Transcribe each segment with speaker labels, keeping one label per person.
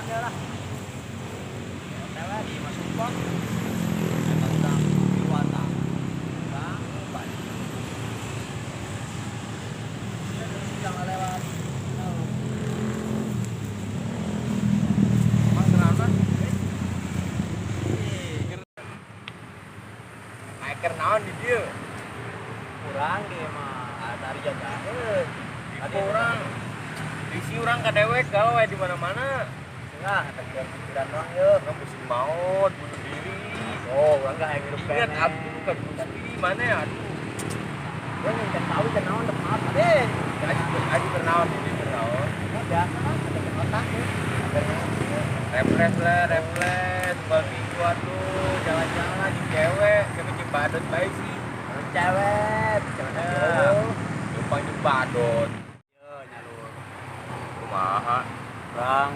Speaker 1: Naon lah. OTW di Mas Sumpah.
Speaker 2: Eta urang Iwata. Bang, balik.
Speaker 1: Jangan lewat.
Speaker 3: Mang kenapa? Aker naon di dieu?
Speaker 2: Kurang dia mah tari jajaheun.
Speaker 3: Di urang. Isi urang ka dewek gawe di mana-mana.
Speaker 2: Nah, tegar pikiran doang yeuh.
Speaker 3: Urang pusing maot, bunuh diri.
Speaker 2: Oh, urang gak hayang hidup
Speaker 3: Ingat
Speaker 2: keneh.
Speaker 3: atuh ka Gusti mana ya aduh.
Speaker 2: Urang yang tahu teh naon teh maaf deh.
Speaker 3: Aji bernaon di dieu bernaon.
Speaker 2: Ya biasa lah, tegar otak ya.
Speaker 3: Refresh lah, refresh. Unggal minggu atuh jalan-jalan jeung cewek, cewek jeung badot bae sih.
Speaker 2: Cewek, cewek
Speaker 3: Ya. Numpang jeung badot.
Speaker 2: Yo nyalur.
Speaker 3: Kumaha?
Speaker 2: Urang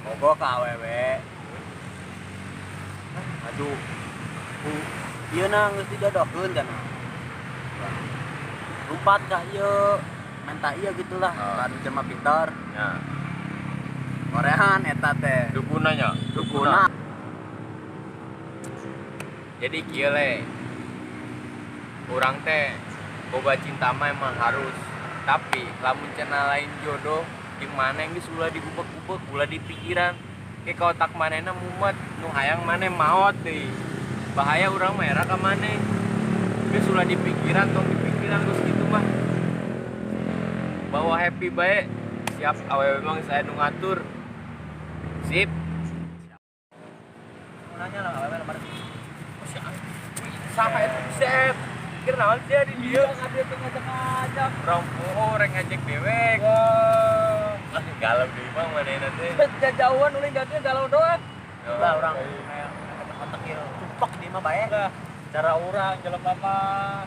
Speaker 2: bogo ka awewe. Aduh. Ieu na geus dijodohkeun cenah. Lumpat kah ieu menta ieu gitulah,
Speaker 3: Oh.
Speaker 2: anu jelema pintar.
Speaker 3: Ya.
Speaker 2: Korean eta teh.
Speaker 3: Dukuna nya,
Speaker 2: Dukuna.
Speaker 3: Jadi kieu le. Urang teh boga cinta mah emang harus, tapi lamun cenah lain jodoh jeung maneh geus ulah digubek-gubek, ulah dipikiran. Ke ka otak manehna mumet, nu hayang maneh maot deui. Bahaya urang mah era ka maneh. Geus ulah dipikiran, tong dipikiran geus kitu mah. Bawa happy bae, siap awewe mah geus aya nu ngatur. Sip.
Speaker 2: Nanya lah awewe lebar.
Speaker 3: Saha eta buset. Keur naon sia di dieu?
Speaker 1: Iya, teh ngajak-ngajak.
Speaker 3: Urang poho rek ngajak dewek.
Speaker 1: Wah.
Speaker 3: Ah, galau deui mah manehna teh.
Speaker 1: Jauhan ulin jadinya galau doang.
Speaker 2: Lah urang kayak otak ieu cumpak di mah bae.
Speaker 1: Lah, cara urang jelema mah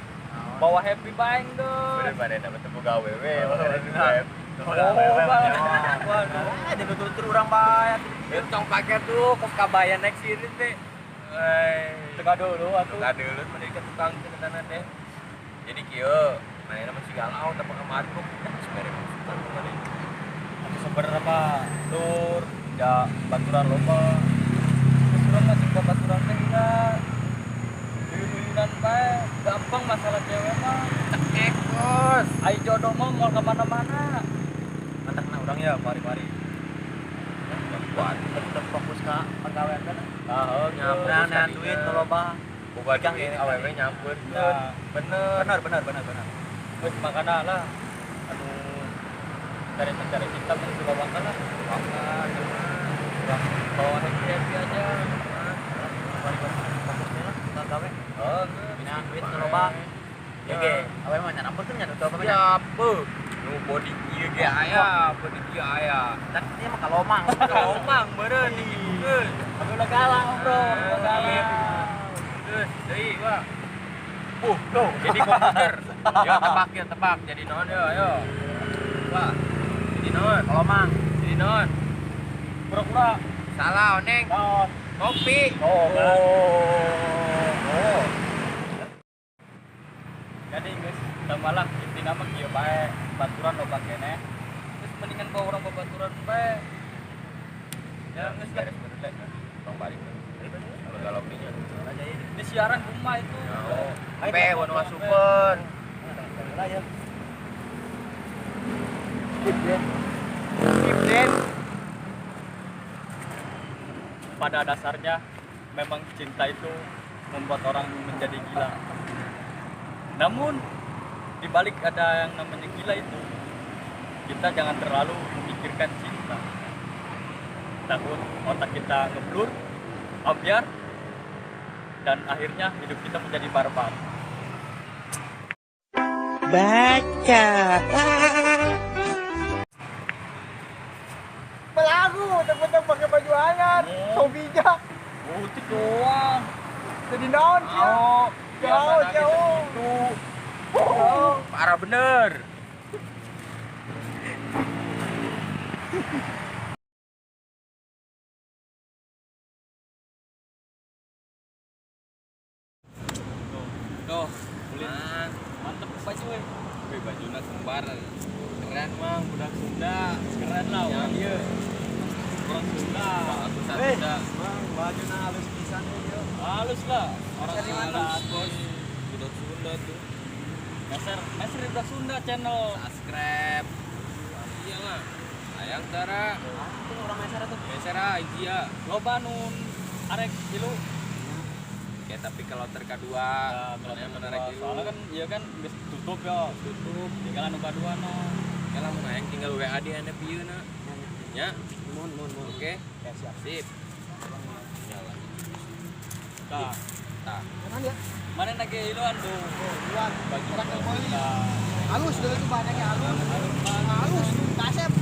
Speaker 1: bawa happy bae dong.
Speaker 3: Bener manehna mah teu boga awewe,
Speaker 2: Oh,
Speaker 3: makanya
Speaker 2: bener.
Speaker 3: juga.
Speaker 1: Oh, waduh.
Speaker 2: Ah, jadi tutur urang bae.
Speaker 3: Tong pake tuh kos kabayan naik sini teh.
Speaker 1: Tengah dulu atuh.
Speaker 3: Tengah dulu mana ke tukang cenah teh. Jadi kieu, manehna masih galau tapi kemarin kok geus mere masukan ke manehna.
Speaker 1: Atuh sebenarnya mah tur ya baturan loba. Terus urang mah jeung baturan teh enggak. Duyun-duyunan bae, gampang masalah cewek mah.
Speaker 3: Ekos.
Speaker 1: Ai jodoh mah moal ka mana-mana.
Speaker 2: Mantakna urang ya pari-pari.
Speaker 3: Kuat.
Speaker 2: Tetep fokus ka pagawean kan.
Speaker 1: Tah,
Speaker 3: Nyamper.
Speaker 2: Urang duit nu loba.
Speaker 3: Boga
Speaker 2: Ikang
Speaker 3: duit
Speaker 2: ini.
Speaker 3: awewe nyamperkeun.
Speaker 1: Nah.
Speaker 3: Bener.
Speaker 2: Bener bener bener bener.
Speaker 1: Geus makana lah. Aduh cari mencari cinta mah juga makan lah.
Speaker 3: Makan,
Speaker 1: Urang bawa happy happy aja.
Speaker 2: Pari-pari fokusnya lah ka gawe.
Speaker 1: Oh,
Speaker 2: Minang duit nu loba. Ya ge, awewe mah nyamperkeun nya tuh apa nya.
Speaker 3: Siap, beuh. Nu body kieu ge aya, body kieu aya.
Speaker 2: Dan ieu mah kalomang.
Speaker 3: Kalomang beureun digitukeun.
Speaker 1: Tapi udah galau, bro. Udah galau.
Speaker 3: Terus deui, Wak. Tuh, jadi komputer. Yo tebak ya, tebak. Jadi naon yo, ayo. Wah. Jadi naon?
Speaker 2: Kalomang.
Speaker 3: Jadi naon?
Speaker 1: Pura-pura.
Speaker 3: Salah, oneng.
Speaker 1: Naon?
Speaker 3: Kopi.
Speaker 1: Oh.
Speaker 2: Oh.
Speaker 1: Jadi guys, tambah lah intina mah kieu bae, baturan loba keneh. Terus mendingan bawa orang babaturan bae. Ya geus lah.
Speaker 3: Beres bener lah. Tong balik. Kalau galau dinya.
Speaker 1: Di siaran rumah itu.
Speaker 3: Pe, wono asupeun.
Speaker 2: Lah ya.
Speaker 3: Skip Den.
Speaker 1: Pada dasarnya memang cinta itu membuat orang menjadi gila. Namun di balik ada yang namanya gila itu, kita jangan terlalu memikirkan cinta. Takut otak kita ngeblur, ambiar, dan akhirnya hidup kita menjadi barbar.
Speaker 4: Baca.
Speaker 5: Belagu, tepuk-tepuk pakai baju anyar, so bijak.
Speaker 1: Putih doang.
Speaker 5: Jadi naon sih?
Speaker 3: Oh,
Speaker 5: Jauh, jauh.
Speaker 3: Itu. Parah bener.
Speaker 1: Tuh, kulit mantep baju we.
Speaker 3: Wih, bajuna kembar. Keren mang, budak Sunda.
Speaker 1: Keren lah,
Speaker 3: Ya.
Speaker 1: orang ieu. Orang Sunda.
Speaker 3: Bagus atuh.
Speaker 5: Bang, bajuna halus pisan ieu.
Speaker 1: Halus lah. Orang
Speaker 5: Meser di mana?
Speaker 1: Sunda.
Speaker 3: Bos. Budak Sunda tuh.
Speaker 1: Meser, Meser di Budak Sunda channel.
Speaker 3: Subscribe. Iya lah. Sayang tara.
Speaker 2: Itu orang meser tuh.
Speaker 3: Meser ah iya.
Speaker 1: Loba nu arek ilu.
Speaker 3: Ya tapi kalau terkadua,
Speaker 1: Nah,
Speaker 3: mana yang
Speaker 1: kalau
Speaker 3: menarik
Speaker 1: kedua.
Speaker 3: ilu.
Speaker 1: Soalnya kan iya kan geus tutup ya.
Speaker 3: Tutup.
Speaker 1: Tinggal anu kadua no.
Speaker 3: Ya lamun hayang tinggal WA di handap ieu na. Ya.
Speaker 2: Mun mun mun.
Speaker 3: Oke.
Speaker 2: Ya siap.
Speaker 3: Sip. Nyala.
Speaker 1: Tah.
Speaker 3: Tah.
Speaker 5: Mana dia?
Speaker 1: Mana lagi iluan tuh?
Speaker 5: Oh, iluan.
Speaker 1: Baju
Speaker 5: Orang
Speaker 1: Sunda.
Speaker 5: beli. Halus dulu itu banyaknya halus.
Speaker 1: Halus banget.
Speaker 5: Halus, kasep.